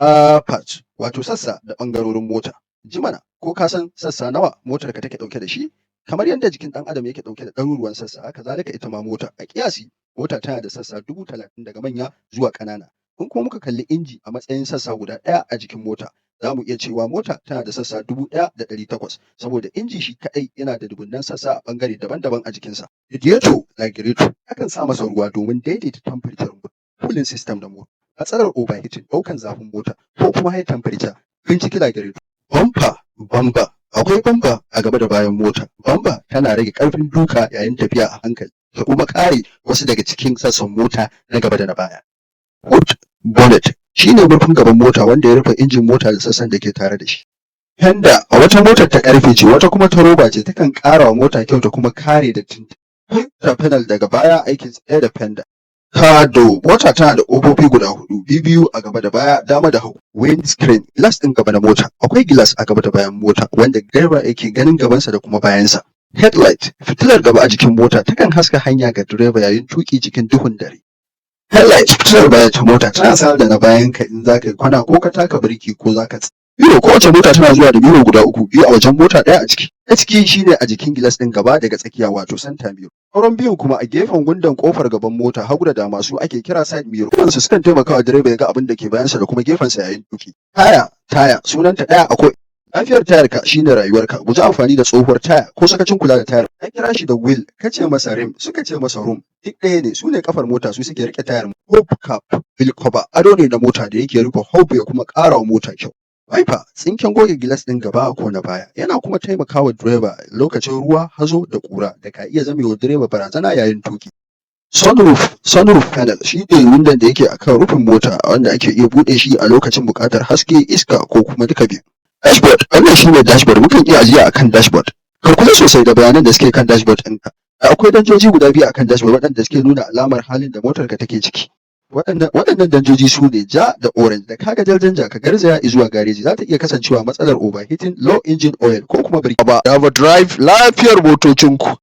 Car parts, wato sassa da ɓangarorin mota. Ji mana, ko ka san sassa nawa motarka take ɗauke da shi? Kamar yadda jikin ɗan adam yake ɗauke da ɗaruruwan sassa, haka zalika ita ma mota. A ƙiyasi, mota tana da sassa 30,000 daga manya zuwa ƙanana. In kuma muka kalli inji a matsayin sassa guda ɗaya a jikin mota, za mu iya cewa mota tana da sassa 1800, saboda inji shi kaɗai yana da dubunnan sassa a ɓangare daban-daban a jikinsa. Radiator, lagirator, akan sa masa ruwa domin daidaita temperature cooling system na mota. Matsalar overheating, ɗaukan zafin mota, ko kuma high temperature, binciki lagirator. Bumper, bamba, akwai bamba a gaba da bayan mota. Bamba tana rage ƙarfin duka yayin tafiya a hankali da kuma kare wasu daga cikin sassan mota na gaba da na baya. Hood, bonnet, shi ne murfin gaban mota wanda ya rufe injin mota da sassan da ke tare da shi. Fender, a wata motar ta ƙarfe ce, wata kuma ta roba ce, takan ƙara wa mota kyau ta kuma kare dattin. Quarter panel daga baya aikinsu ɗaya da fender. Car door, mota tana da ƙofofi guda huɗu, biyu a gaba da baya, dama da hagu. Windscreen, glass ɗin gaba na mota, akwai glass a gaba da bayan mota wanda direba yake ganin gabansa da kuma bayansa. Headlight, fitilar gaba a jikin mota, takan haska hanya ga direba yayin tuƙi cikin duhun dare. Headlight, fitilar baya ta mota, tana sanar da na bayan ka in za ka yi kwana ko ka taka birki ko za ka tsaya. Mirror, kowace mota tana zuwa da mirror guda uku, biyu a wajen mota, ɗaya a ciki. Na ciki shine a jikin gilas ɗin gaba daga tsakiya, wato center mirror. Sauran biyun kuma a gefen windon ƙofar gaban mota, hagu da dama, su ake kira side mirror. Dukansu sukan taimakawa direba ya ga abin da ke bayansa da kuma gefensa yayin tuƙi. Taya, taya sunanta ɗaya a ko lafiyar tayarka shine rayuwarka. Guji amfani da tsohuwar taya ko sakacin kula da tayar. An kira shi da wheel, ka ce masa rim, suka ce masa room, duk ɗaya ne, su ne kafar mota, su suke riƙe tayar. Hub cap, wheel cover, ado ne na mota da yake rufe hub ya kuma ƙara wa mota kyau. Wiper, tsinken goge gilas ɗin gaba ko na baya, yana kuma taimakawa direba lokacin ruwa, hazo da ƙura da ka iya zamewa direba barazana yayin tuƙi. Sunroof, sunroof panel, shi ne windon da yake akan rufin mota wanda ake iya buɗe shi a lokacin buƙatar haske, iska ko kuma duka biyu. Dashboard, wannan shi ne dashboard, mukan iya ajiya akan dashboard. Ka kula sosai da bayanan da suke kan dashboard ɗinka. Akwai danjoji guda biyu akan dashboard waɗanda suke nuna alamar halin da motarka take ciki. Waɗannan danjoji su ne ja da orange. Da kaga jar danja, ka garzaya zuwa gareji, za ta iya kasancewa matsalar overheating, low engine oil ko kuma birki. Ba Drive lafiyar motocinku.